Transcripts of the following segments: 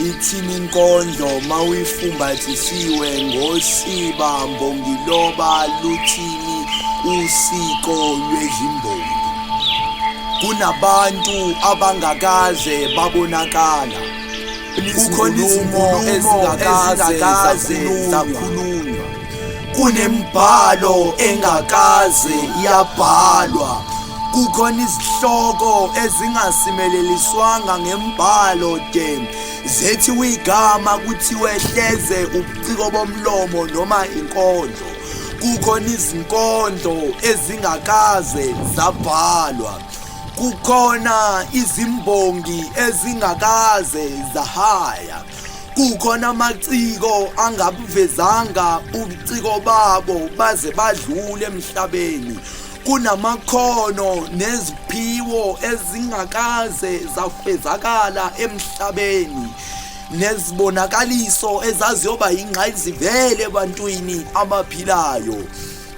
Ithini inkondlo mawuyifumbathisiwe ngosiba mbongiloba luthini usiko lwezimbongi? Kunabantu abangakaze babonakala. Kukhona izinkulumo ezingakaze zakhulunywa. Kunemibhalo engakaze yabhalwa. Kukhona izihloko ezingasimeleliswanga ngembhalo de zethiwe igama kuthiwe hleze ubuciko bomlomo noma inkondlo. Kukhona izinkondlo ezingakaze zabhalwa. Kukhona izimbongi ezingakaze zahaya. Kukhona amaciko angabuvezanga ubuciko babo baze badlule emhlabeni. Kunamakhono neziphiwo ezingakaze zafezakala emhlabeni nezibonakaliso ezaziyoba yingqayizivele ebantwini abaphilayo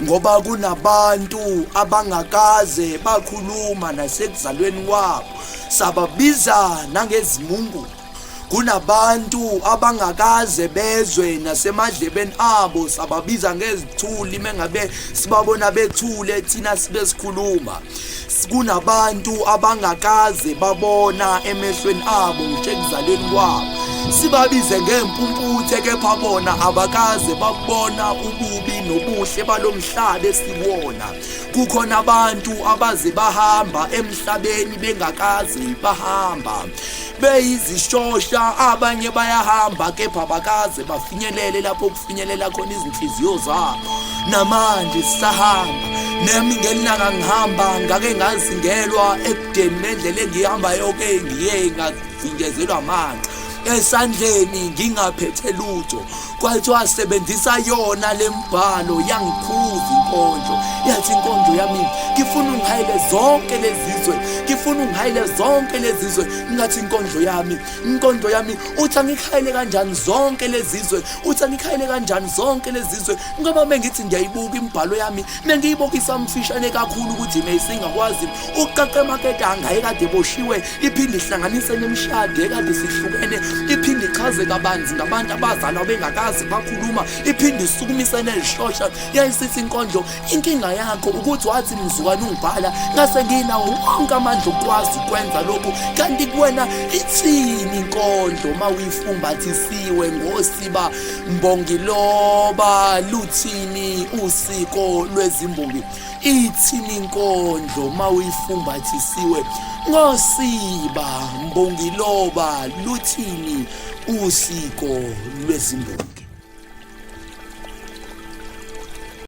ngoba kunabantu abangakaze bakhuluma nasekuzalweni kwabo sababiza nangezimungu. Kunabantu abangakaze bezwe nasemadlebeni abo sababiza ngezithuli mengabe sibabona bethule thina sibe sikhuluma. Kunabantu abangakaze babona emehlweni abo ngisho ekuzalweni kwabo. Sibabize ngempumputhe kepha bona abakaze babona ububi nobuhle balomhlaba esikuwona. Kukhona abantu abaze bahamba emhlabeni bengakaze bahamba. Beyizishosha abanye bayahamba kepha bakaze bafinyelele lapho kufinyelela khona izinhliziyo zabo. Namanje sisahamba nami ngelanga ngihamba ngake ngazingelwa ekudeni nendlela engihambayo ke ngiye ngavinjezelwa amanxa esandleni ngingaphethe lutho. Kwathiwa sebenzisa yona lembhalo yangikhuza inkondlo. Yathi inkondlo yami ngifuna ungihayele zonke lezizwe, ngifuna ungihayele zonke lezizwe. Ngathi inkondlo yami, inkondlo yami uthi angikuhayele kanjani zonke lezizwe, uthi angikuhayele kanjani zonke lezizwe ngoba mengithi ngiyayibuka imibhalo yami mengiyibuka isamfishane kakhulu ukuthi meyisingakwazi ukuqaqa emaketanga ayekade eboshiwe iphinde ihlanganise nemishado ekade sihlukene iphinde ichaze kabanzi ngabantu abazalwa bengakazi bakhuluma iphinde isukumise nezishosha. Yayisithi inkondlo inkinga yakho ukuthi wathi mzukwane ungibhala ngase nginawo wonke amandla okwazi ukwenza lokhu kanti kuwena ithini inkondlo uma uyifumbathisiwe ngosiba mbongiloba luthini usiko lwezimbongi? Ithini inkondlo uma uyifumbathisiwe ngosiba mbongiloba luthini usiko lwezimbongi?